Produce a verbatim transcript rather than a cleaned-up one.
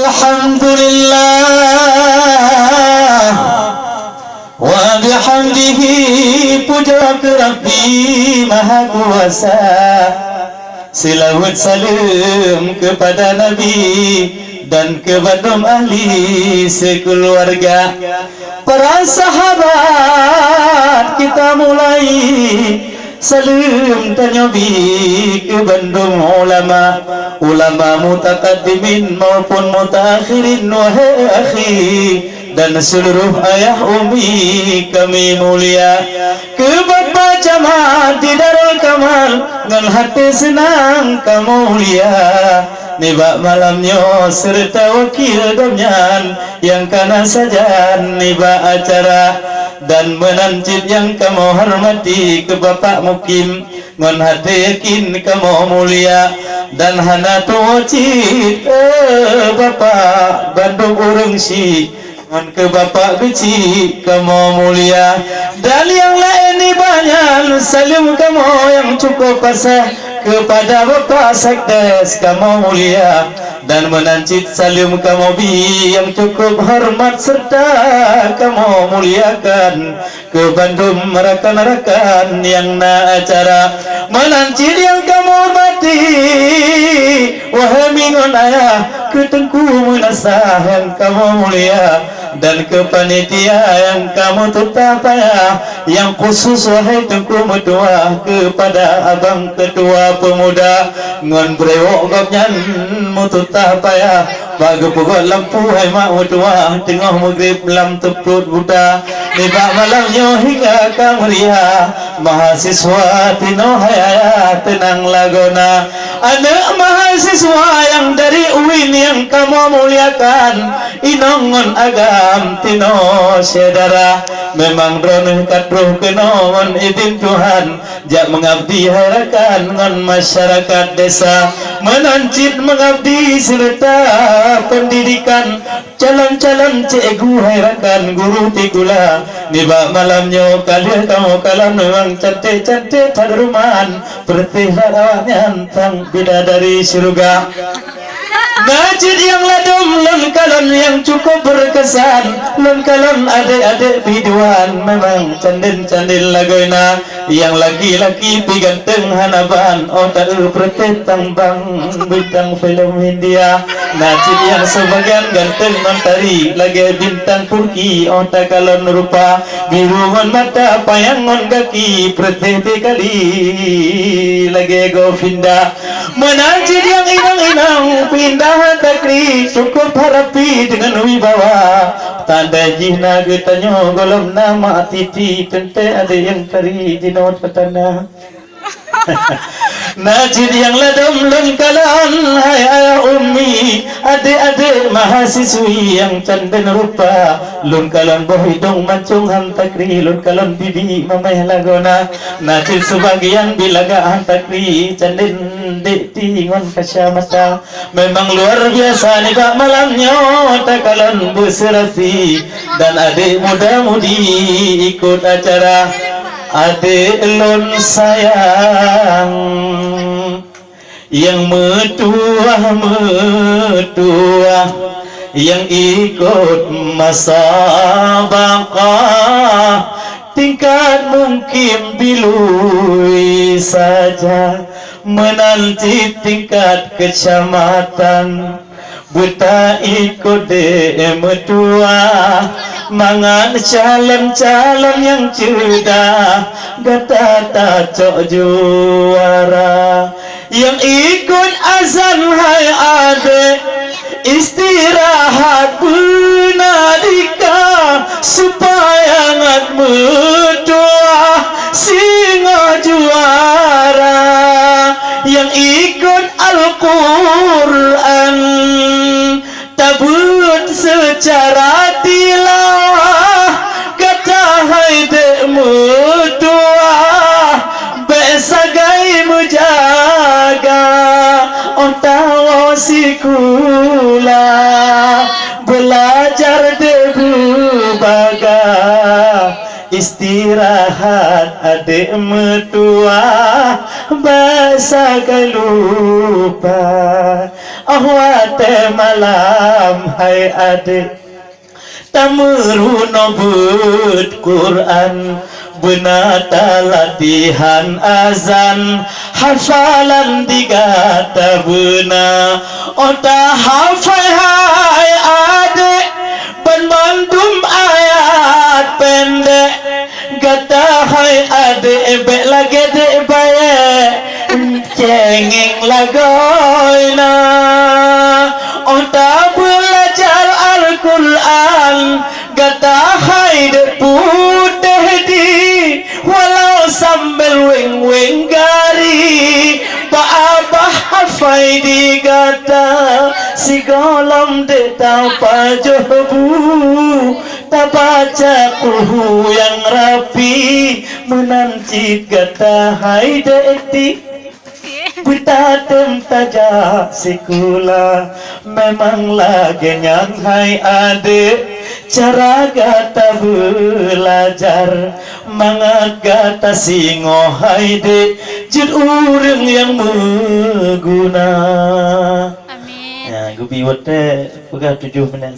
Alhamdulillah wa bihamdihi, puja keu Rabbi Maha Kuasa. Seulaweuet saleuem keupada Nabi dan keu bandum ahli seukeularga. Para sahabat, kita mulai. Saleuem tanyoe bi keu bandum ulama, ulama mutakaddimin maupun mutaakhirin, wahai akhi dan seuluruh ayah umi kami mulia. Keu Bapak Camat di Darul Kamal ngon haté seunang kamoe mulia. Nibak malam nyoe seureuta wakil gobnyan nyang kana sajan nibak acara. Dan meunan cit nyang kamoe hormati keu Bapak Mukim, ngon haté yakin kamoe mulia. Dan hana tuwoe cit, eh, Bapak bandum ureuëng syiek, ngon keu Bapak Geuchik kamoe mulia. Dan nyang laén nibak nyan saleuem kamoe nyang cukup paséh keupada Bapak Sekdes kamoe mulia. Dan meunan cit saleuem kamoe bi nyang cukup horeumat seureuta kamoe muliakan keu bandum rakan-rakan nyang na acara. Meunan cit nyang kamoe hormati, wahai mi ngon ayah, keu Teungku Meunasah nyang kamoe mulia, dan keu panitia nyang kamoe tutah payah, nyang khusus wahai Teungku Meutuah keupada Abang Ketua Peumuda ngon brewok gobnyan meututah payah. Bak geupeugot lampu hai mak meutuah, teungoh meugreb lam teupluet buta. Nibak malam nyoe hingga ka meuria, mahasiswa tinoe hai ayah teunang lagoena. Aneuëk mahasiswa nyang dari uin nyang kamoe muliakan, inong ngon agam tinoe syedara. Memang droeneueh ka troh keunoe ngon idin Tuhan, jak meungabdi hai rakan ngon masyarakat desa, meunan cit meungabdi seureuta peundidikan, calon-calon cikgu hai rakan guru tikula. Nibak malam nyoe ka lheueh kamoe kalon memang cantik-cantik that ruman, peureutih that awaknyan sang bidadari syeuruga. Na cit nyang ladôm lôn kalon nyang cukup beureukesan, lôn kalon adék-adék biduan memang candén-candén lagoena. Nyang laki-laki pi ganteng hana ban, oh taeu peureutih tambang bintang filem India. Na cit nyang seubagian ganteng ngon tari lagée bintang Turki, oh takalon rupa biru ngon mata panyang ngon gaki peureutih pi kali lagée Govinda. Meunan cit nyang inong-inong pindah takri cukup harapi deungon wibawa. Tanda jih na geutanyoe gohlom na mak titi teuntée adék nyang tari jinoe tatanda. Na cit nyang ladôm lôn kalon hai ayah umi, adék-adék mahasiswi nyang candén rupa. Lôn kalon boh idong mancong han takri, lôn kalon bibi mameh lagoena. Na cit seubagian bilagak han takri, candén dek ti ngon kacamata. Memang luar biasa nibak malam nyoe takalon beuseurasi dan adék muda-mudi ikot acara. Adék lôn sayang, nyang meutuwah-meutuwah, nyang ikot musabaqah, tingkat mungkin bilui saja, meunan cit tingkat kecamatan. Beuta ikot dek meutuwah, mangat calon-calon nyang ceudah gata tacok juara. Nyang ikot azan hai adék, istirahat beuna dika, supaya ngat meutuwah singoh juara. Nyang ikot Al-Qur'an, tabeuet seucara tilawah, gata hai dek meutuwah, bék sagai meujaga, óh tawoe sikula, beulajar dek beubaga. Istirahat adék meutuwah, Basa ka lupa, oh watée malam hai adik. Tameurunoe beuet Quran, beuna talatihan azan, hafalan di gata beuna. Oh tahafai hai adik, banmandum ayat pendek. Gata hai adik bék lagée dék bayeue, céngéng lagoina. Oh tabeulajar Al-Quran, gata hai dék putéh di, walau sambel weng-weng gari, bak abah hafai di gata, sigohlom dék tapajoh bu. Tabaca Qulhu nyang rapi, meunan cit gata hai dék ti. Beutatem tajak sikula, memang lagée nyan hai adik, cara gata beulajar, mangat gata singoh hai dék, jeuet ureuëng nyang meuguna. Amin. Ya, geubi watée peugah tujoh minét.